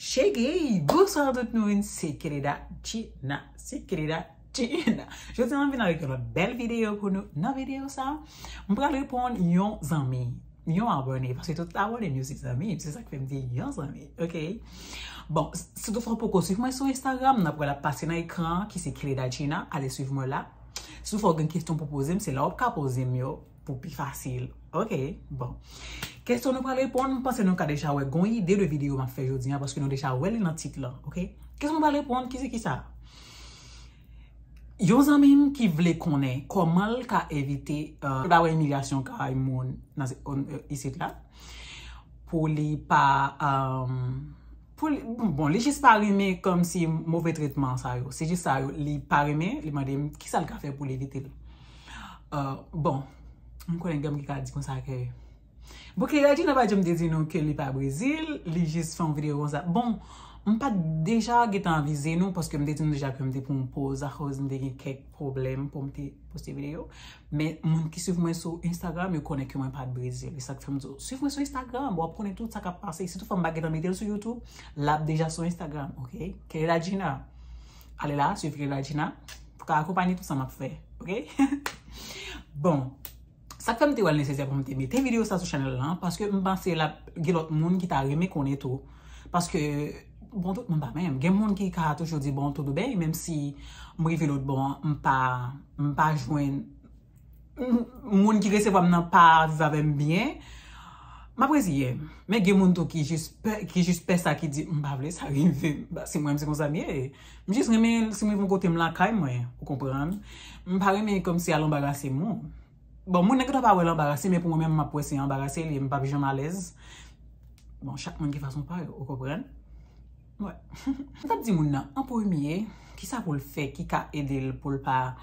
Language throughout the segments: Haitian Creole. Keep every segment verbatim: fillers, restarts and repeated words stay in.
Chegey, bonswa tout moun, se Keleda Gina, se Keleda Gina. Jodi a m vin avèk yon lòt bèl videyo pou nou. Nan videyo sa, m pral reponn yon zanmi, yon abòne, paske tout abòne m yo se zanmi, se sa k fè m di yon zanmi, ok? Bon, si toutfwa w poko swiv mwen sou Instagram, n ap wè l ap pase nan ekran an, ki se Keleda Gina, ale swiv mwen la. Si toutfwa w gen kesyon pou poze m, se la w ap ka poze m yo pou pi fasil. Ok, bon. Kesyon nou pral reponn, m panse nou ka deja wè gon ide de videyo m ap fè jodi a, paske nou deja wè li nan tit lan, ok? Kesyon nou pral reponn, ki se ki sa? Yon zanmi m ki vle konnen kòman l ka evite, euh, pa wè imilyasyon kay moun nan se, on, euh, isit la, pou li pa, euh, pou li, bon, li jis pa renmen kòmsi move tretman sa yo. Se jis sa yo, li pa renmen, li mande m kisa l ka fè pou l evite l. Euh, bon, m konnen gen moun ki ka di konsa ke, bon, Keleda Gina pa janm te di nou ke li pa Brezil, li jis fè yon videyo konsa. Bon, m pa t deja gentan avize nou, paske m te di nou deja ke m te pran yon poz, akoz m te gen kèk pwoblèm pou m te poste videyo. Men, moun ki swiv mwen sou Instagram, yo konnen ke mwen pa t Brezil. E sa k fè m di w, swiv mwen sou Instagram, w ap konnen tout sa k ap pase. Si toutfwa m pa gentan mete l sou YouTube, l ap deja sou Instagram, ok? Keleda Gina. Ale la, swiv Keleda Gina. Pou ka akonpanye tout sa m ap fè, ok? Bon, sa k fè m te wè l nesesè pou m te mete videyo sa sou chanèl lan, paske m panse l ap gen lòt moun ki ta renmen konnen tou. Paske, bon, tout moun pa menm. Gen moun ki ka toujou di, bon, tout byen, menm si m rive lòt bò an, m pa, m pa jwenn, m, moun ki resevwa m nan pa viv avè m byen, m ap reziye m. Men gen moun tou ki jis pè, ki jis pè sa, ki di, m pa vle sa rive m, paske mwen menm se konsa m ye. M jis renmen, si m rive yon kote m lakay mwen, ou konprann? M pa renmen kòmsi al anbarase moun. Bon, moun nan gentan pa wè l anbarase, men pou mwen menm, m ap wè se anbarase li ye, m p ap janm alèz. Bon, chak moun gen fason pa yo, ou konprann? Wè. M t ap di moun nan, an premye, kisa pou l fè, ki ka ede l pou l pa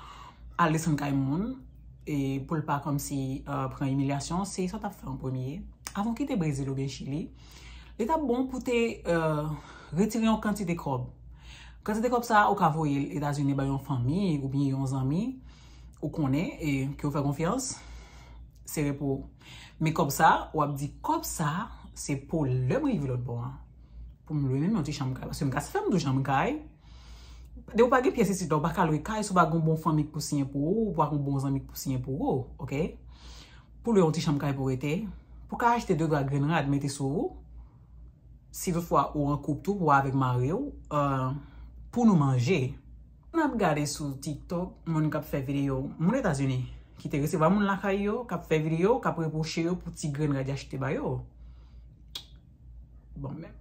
al desann kay moun, e pou l pa kòmsi, euh, pran imilyasyon, se sa w t ap fè an premye. Avan w kite Brezil oubyen Chili, li t ap bon pou te, euh, retire yon kantite kòb. Kantite kòb sa a, ou ka voye l Etazini ba yon fanmi oubyen yon zanmi ou konnen e ke w fè konfyans, se repo w. Men kòb sa, w ap di, kòb sa, se pou lè m rive lòt bò an. Pou m lwe menm yon ti chanm kay. Paske m ka fè m tou chanm kay. Depi w pa gen pyès isit la, ou pa ka lwe kay, si w pa gen yon bon fanmi k pou siyen pou ou, ou pa gen yon bon zanmi k pou siyen pou ou, ok? Pou lwe yon ti chanm kay pou rete, pou ka achte de twa grenn rad, mete sou ou. Si toutfwa ou an koup tou, pou w avèk mari w, euh, pou nou manje. N ap gade sou TikTok, moun k ap fè videyo, moun Etazini, ki te resevwa moun lakay yo, k ap fè videyo, k ap repwoche yo pou ti grenn rad y achte ba yo. Bon, men,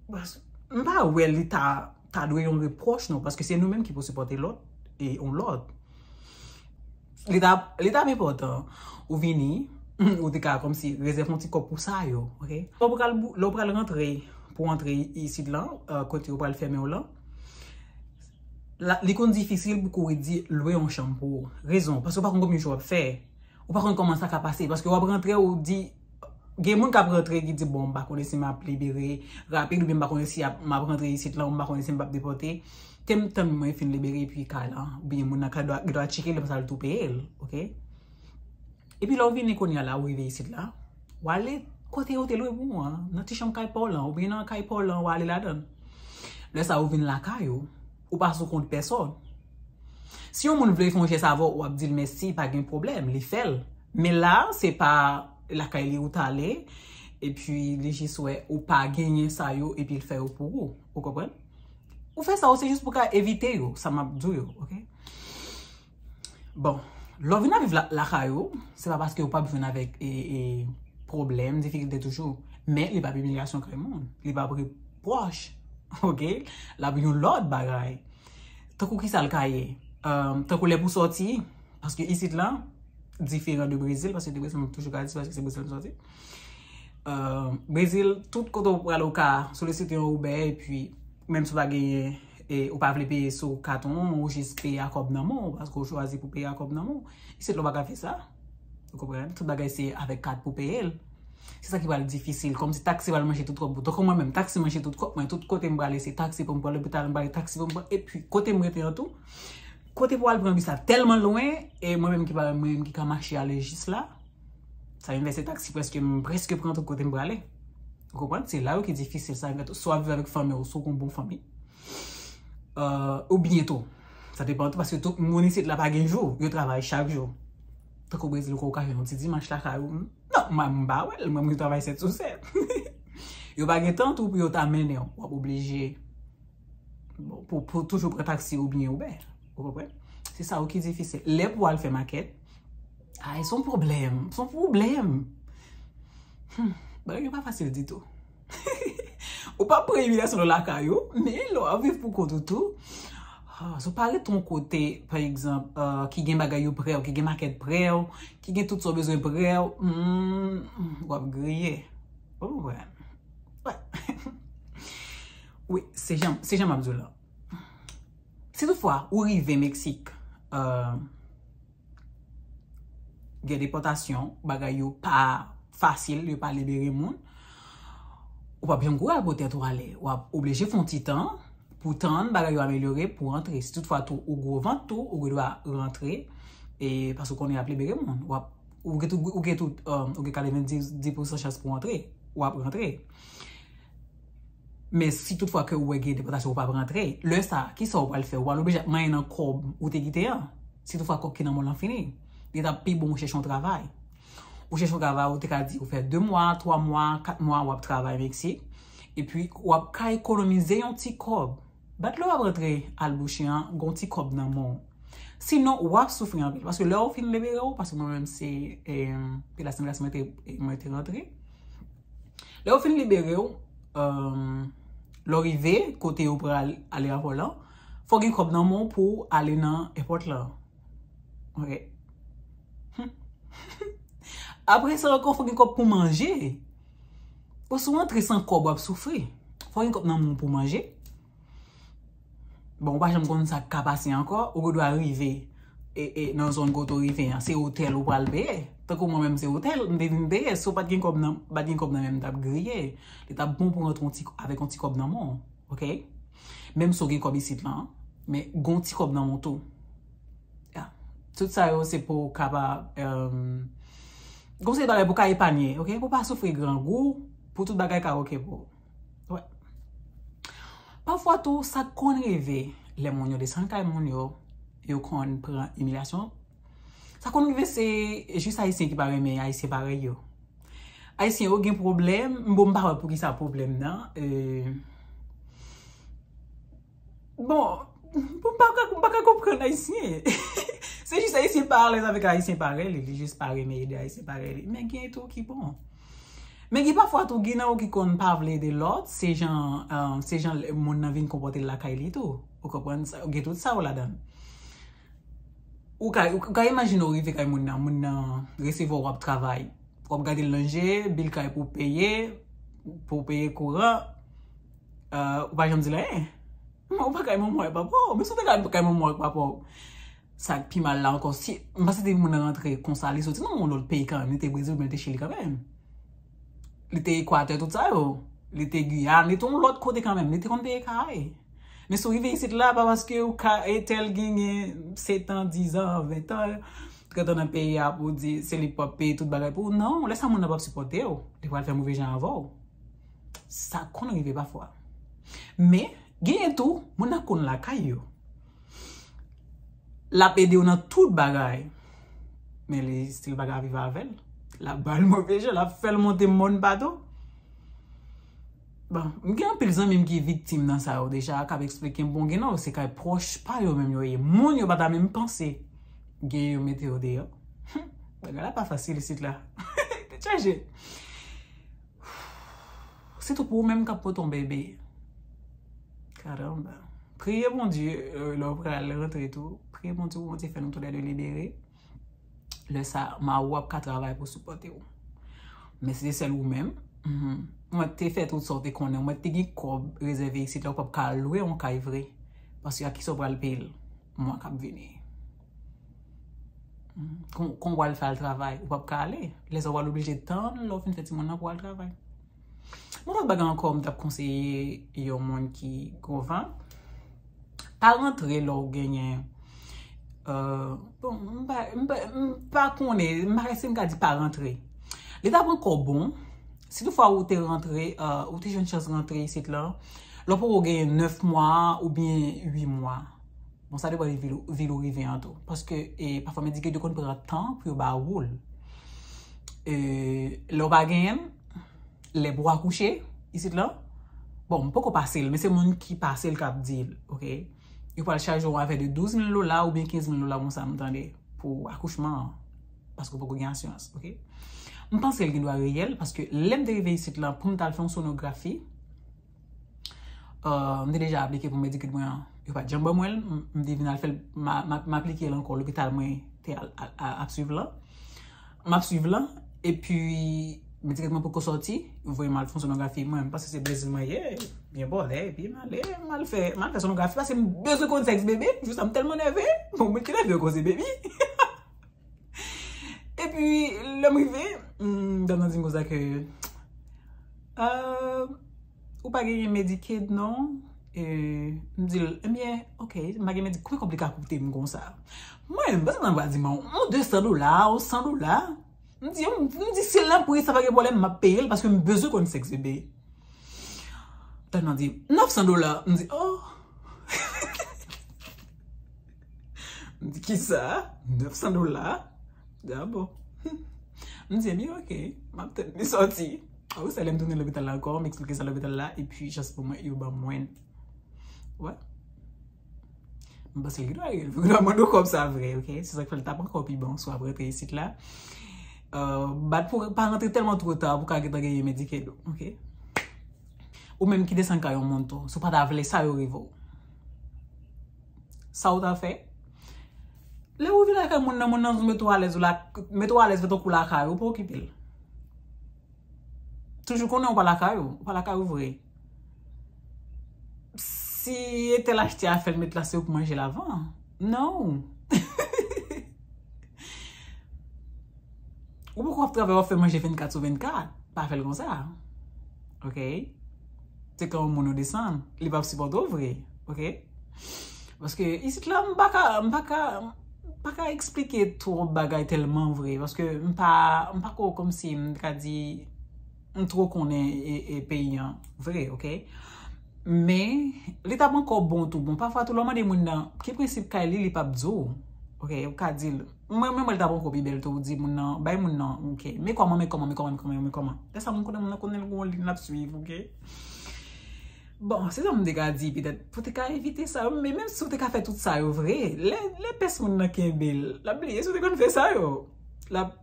m pa wè li ta, ta dwe yon repwòch, non, paske se nou menm ki pou sipòte lòt, e yon lòt. Li ta, li ta enpòtan, ou vini, ou te ka kòmsi rezève yon ti kòb pou sa yo, ok? Lè w pral bou-, lè w pral rantre, pou antre isit lan, euh, kote yo pral fèmen w lan, la, li konn difisil pou kouri di lwe yon chanm pou ou. Rezon, paske w pa konn konbyen jou w ap fè. Ou pa konn kòman sa ka pase. Paske w ap rantre, ou di, gen moun k ap rantre ki di, bon, m pa konnen si m ap libere rapid, oubyen m pa konnen si ap, m ap rantre isit lan, ou m pa konnen si m p ap depòte. Te m tann mwen fin libere epi kay lan, oubyen moun nan kay dwa, dwa tcheke l, sa l tou peye l, ok? Epi lè w vini kounye a la, ou rive isit la, w ale kote yo te lwe pou ou an, nan ti chanm kay pa w lan, oubyen nan kay pa w lan, w ale ladan l. Lè sa a, ou vin lakay ou, ou pa sou kont pèsòn. Si yon moun vle fè yon jès avè w, w ap di l mèsi, pa gen pwoblèm, li fè l. Men la, se pa lakay li ou t ale, epi li jis wè ou pa genyen sa yo, epi l fè yo pou ou. Ou konprann? Ou fè sa, ou se jis pou ka evite yo, sa m ap di w yo, ok? Bon, lè w vin ap viv la, lakay ou, se pa paske ou p ap jwenn avèk, e, e, pwoblèm, difikilte toujou. Men li p ap imilyasyon kay moun. Li p ap repwòch, ok? L ap yon lòt bagay. Tankou kisa l ka ye? Euh, tankou lè pou sòti, paske isit lan, diferan de Brezil, paske de Brezil, mwen toujou ka di, paske se Brezil m sòti. Euh, Brezil, tout kote w prale, ou ka solisite yon Uber, epi menm si w pa genyen, e ou pa vle peye sou katon, ou jis peye a kòb nan men w, paske w chwazi pou peye a kòb nan men w. Isit la, ou pa ka fè sa. Ou konprann? Tout bagay se avèk kat pou peye l. Se sa ki pral difisil. Kòmsi taksi pral manje tout kòb ou. Tankou mwen menm, taksi manje tout kòb mwen. Tout kote m prale, se taksi pou m pran lopital, m prale taksi pou m pran. Epi, kote m rete an tou, kote pou al pran bis la tèlman lwen, e mwen menm ki pa, mwen menm ki ka mache ale jis la, sa vin fè se taksi prèske, m prèske pran tout kote m prale. Ou konprann? Se la yo ki difisil sa. Swa w ap viv avèk fanmi w, swa w gen yon bon fanmi. Euh, oubyen tou, sa depann tou, paske tout moun isit la pa gen jou, yo travay chak jou. Tankou Brezil, ou ka jwenn yon ti dimanch lakay ou. Non, mwen, m pa wè l, mwen, mwen travay sèt sou sèt. Yo pa gen tan tou pou yo ta mennen w, w ap oblije, bon, pou, pou toujou pran taksi oubyen Uber. Ou konprann? Se sa yo ki difisil. Lè pou al fè makèt, ay, se yon pwoblèm, se yon pwoblèm. Hmm, bagay yo pa fasil ditou. Ou pa pran imilyasyon nan lakay ou, men lè w ap viv pou kont ou tou, ah, si w pa ret yon kote, pa egzanp, euh, ki gen bagay yo prè w, ki gen makèt prè w, ki gen tout sa w bezwen prè w, hmm, w ap griye. Ou konprann? Wi, se jan, se jan m ap di w la. Si toutfwa ou rive Meksik, euh, gen depòtasyon, bagay yo pa fasil, yo pa libere moun, ou p ap janm kouri al pote tèt ou ale. W ap oblije fè yon ti tan pou tann bagay yo amelyore pou w antre. Si toutfwa tou ou gwo vant tou, ou gen dwa rantre, e paske w konnen y ap libere moun. W ap, ou gen tout, ou gen tout, euh, ou gen katrevenndis pousan chans pou w antre. W ap rantre. Men si toutfwa ke ou wè gen depòtasyon, ou p ap rantre, lè sa, kisa ou pral fè? Ou pral oblije ap manyen nan kòb ou te kite an. Si toutfwa kòb ki nan men w lan fini, li t ap pi bon ou chèche yon travay. Ou chèche yon travay, ou te ka di ou fè de mwa, twa mwa, kat mwa, w ap travay Meksik. Epi, w ap ka ekonomize yon ti kòb. Bat lè w ap rantre al bouche an, gon ti kòb nan men w. Sinon, w ap soufri anpil. Paske lè yo fin libere w, paske mwen menm se, eh, pi la semèn, la semèn te, mwen te rantre. Lè yo fin libere w, eh, lè w rive kote yo pral ale avè w lan, fò gen kòb nan men w pou w ale nan èpòt lan. Ok. Hmm. Apre sa ankò, fò gen kòb pou manje. Paske w antre san kòb, w ap soufri. Fò gen kòb nan men w pou manje. Bon, ou pa janm konn sa k ka pase ankò, ou gen dwa rive, e, e, nan zòn kote w rive an, se otèl ou pral peye. Tankou mwen menm, se otèl, m te vin peye. Si w pa t gen kòb nan, pa t gen kòb nan men m, m t ap griye. Li t ap bon pou rantre yon ti, avèk yon ti kòb nan men w, ok? Menm si w gen kòb isit lan, men gen yon ti kòb nan men w tou. Ya. Tout sa yo, se pou w kapab, euh, gon seri bagay pou w ka epanye, ok? Pou w pa soufri grangou, pou tout bagay ka ok pou ou. Wè. Pafwa tou, sa konn rive, lè moun yo desann kay moun yo, yo konn pran imilyasyon. Sa konn rive, se jis Ayisyen ki pa renmen Ayisyen parèy yo. Ayisyen yo gen pwoblèm, m, bon, m pa wè poukisa pwoblèm nan. Euh, bon, m pa ka, m pa ka konprann Ayisyen. Se jis Ayisyen pa alèz avèk Ayisyen parèy li, li jis pa renmen ede Ayisyen parèy li. Men gen tou ki bon. Men gen pafwa tou, gen nan yo ki konn pa vle ede lòt, se jan, euh, se jan moun nan vin konpòte l lakay li tou. Ou konprann sa? Gen tout sa yo ladan l. Ou ka, ou ka imajine w rive kay moun nan, moun nan resevwa w, w ap travay. W ap gade l nan je, bil kay pou w peye, pou w peye kouran, euh, ou pa janm di l anyen. Ou pa kay manman w ak papa w, men si w te kay, kay manman w ak papa w. Sa k pi mal la ankò, si, m panse depi moun nan rantre konsa, li soti nan yon lòt peyi kanmenm, li te Brezil oubyen li te Chili kanmenm. Li te Ekwatè, tout sa yo. Li te Giyàn, li te yon lòt kote kanmenm, li te konn peye kay. Men si w rive isit la, pa paske ou ka, entèl genyen sèt an, diz an, ven an, trant an nan peyi a pou w di se li k p ap peye tout bagay pou ou. Non, lè sa moun nan p ap sipòte w. Li pral fè move jan avè w. Sa konn rive pafwa. Men, genyen tou, moun nan konn lakay yo. L ap ede w nan tout bagay. Men li still pa ka viv avè l. L ap ba l move jan, l ap fè l monte mòn patou. Bon, m gen anpil zanmi m ki viktim nan sa yo deja, k ap eksplike m, bon, gen nan yo se kay pwòch pa yo menm yo ye. Moun yo pa ta menm panse. Gen yo mete yo deyò. Bagay la pa fasil isit la. Tèt chaje. Sitou pou ou menm k ap pote yon bebe. Karamba. Priye Bondye, euh, lè w pral rantre tou. Priye Bondye pou Bondye fè nou toulède libere. Lè sa, mari w ap ka travay pou sipòte w. Men si se sèl ou menm, mhm, mwen te fè tout sa w te konnen, mwen te gen kòb rezève isit la, ou p ap ka lwe yon kay vre. Paske ak kisa w pral peye l mwa k ap vini? Mhm. Kon, kon w pral fè al travay, ou p ap ka ale. Lè sa w pral oblije tann lè w fin fè timoun nan pou w al travay. Yon lòt bagay ankò, m t ap konseye yon moun ki gwo vant. Pa rantre lè w genyen, euh, bon, m pa, m pa, m pa konnen, m pa, èske m ka di pa rantre. Li ta pran kòb ou, Si toutfwa ou te rantre, euh, ou te jwenn chans rantre isit la, lè w poko genyen nèf mwa oubyen uit mwa. Bon, sa depann de vil, vil ou rive an tou. Paske, e, pafwa Medicaid yo konn pran tan pou yo ba ou l. E, lè w pa genyen l, lè pou w akouche, isit la, bon, m poko pase l, men se moun ki pase l k ap di l, oke? Yo pral chaje w avè de douz mil dola oubyen kenz mil dola konsa, m tande, pou akouchman an. Paske w poko gen asirans, oke? M panse l gen dwa reyèl, paske lè m te rive isit la, pou m t al fè yon sonografi, euh, m te deja aplike pou Medicaid mwen an. Yo pa t janm ban mwen l, m, m te vin al fè l, m a, m a, m aplike l ankò, lopital mwen te al, al, al, ap swiv lan. M ap swiv lan, epi Medicaid mwen poko sòti, yo voye m al fè yon sonografi, mwen, m panse se Brezil mwen ye, byen bòlè, epi m ale, m al fè, m al fè sonografi, paske m bezwen konn sèks bebe, jou sa m tèlman nève, bon, mwen ki nève koze baby. Epi, lè m rive, hmm, dam nan di m konsa ke, euh, ou pa genyen Medicaid, non? E, m di l, ebyen, oke, m pa gen Medicaid, konbyen kòb li ka koute m konsa? Mwen, m panse nan va di m, yon de san dola, yon san dola. M di, m, m di, si l nan pri, sa pa gen pwoblèm, m ap peye l, paske m bezwen konn sèks bebe. Dam nan di, nèf san dola. M di, oh. M di, kisa? Nèf san dola? M di, ah bon. M di, ebyen, oke. M ap tann li sòti. Apre sa, lè m tounen lopital la ankò, m eksplike sa lopital la, epi chans pou mwen, yo ban mwen. Wè. M panse li dwe, li dwe mande w kòb sa vre, oke? Se sa k fè l t ap ankò pi bon, si w ap rantre isit la. Euh, bat pou pa rantre tèlman twò ta pou ka gentan genyen Medicaid ou, oke? Ou menm ki desann kay yon moun tou, si w pa ta vle sa yo rive w. Sa w ta fè? Lè w rive lakay moun nan, moun nan mete w alèz, ou la, mete w alèz, mete w kou lakay ou, pa okipe l. Toujou konnen ou pa lakay ou, ou pa lakay ou vre. Si etèl achte a fè l met la, se ou k manje l avan. Non. Ou poko ap travay, w ap fè manje vennkat sou vennkat. Pa fè l konsa. Oke? Se kan yon moun ou desann, li p ap sipòte w vre. Oke? Paske isit la, m pa ka, m pa ka, m pa ka eksplike twòp bagay tèlman vre. Paske m pa, m pa ko kòmsi m ka di m twò konnen e, e peyi an vre, oke? Men, li t ap ankò bon tou. Bon, pafwa tou, lè w mande moun nan, ki prensip kay li, li p ap di w. Oke, ou ka di l. Mwen, mwen, mwen, li t ap ankò pi bèl tou, ou di moun nan, bay moun nan, oke. Men kòman, men kòman, men kòman, men kòman, men kòman. Lè sa, moun konnen, moun nan konnen l gon liy l ap swiv, oke? Bon, se sa m te ka di, petèt, pou te ka evite sa yo, men menm si w te ka fè tout sa yo vre, lè, lè pès moun nan kenbe l, l ap bliye si w te konn fè sa yo. L ap,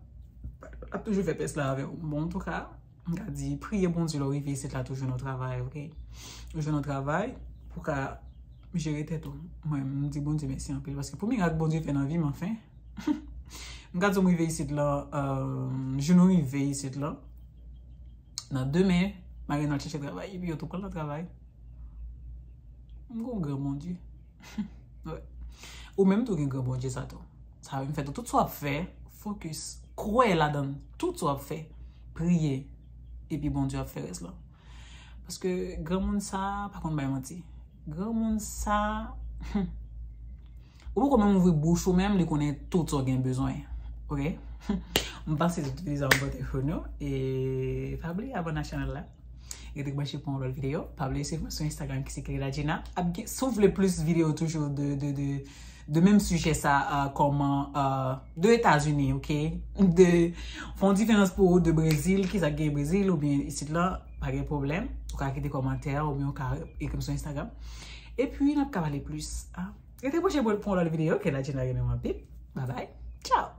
l ap toujou fè pès la avè w. Bon, antouka, m ka di, priye Bondye lè w rive isit la, toujou nan travay, oke? Toujou nan travay, pou ka jere tèt ou. Mwen, m di Bondye mèsi anpil, paske pou mirak Bondye fè nan vi m, anfen, m ka di w m rive isit la, euh, jou nou rive isit la, nan demen, m a gen al chèche travay, epi yo tou pran nan travay. M gon gran Bondye. Wè. Ou menm tou gen gran Bondye sa tou. Sa vle m fè tou, tout sa w ap fè, fokis, kwè ladan l, tout sa w ap fè, priye, epi Bondye ap fè rès la. Paske granmoun sa pa konn bay manti. Granmoun sa, ou poko menm ouvri bouch ou menm, li konnen tout sa w gen bezwen. Oke? M panse se tout sa m pote pou nou. E pa bliye abòne ak chanèl la. Rete branche pou yon lòt videyo. Pa bliye swiv mwen sou Instagram ki se Kelly Lagina. Ap gen, si w vle plis videyo toujou de, de, de, de menm sijè sa, euh, kòman, euh, de Etazini, oke? De, fè yon diferans pou ou de Brezil, kisa k gen Brezil oubyen isit la, pa gen pwoblèm. Ou ka kite kòmantè oubyen ou ka ekri m sou Instagram. Epi, n ap ka pale plis, a. Rete branche pou, pou yon lòt videyo, Kelly Lagina renmen w anpil. Bye bye. Ciao.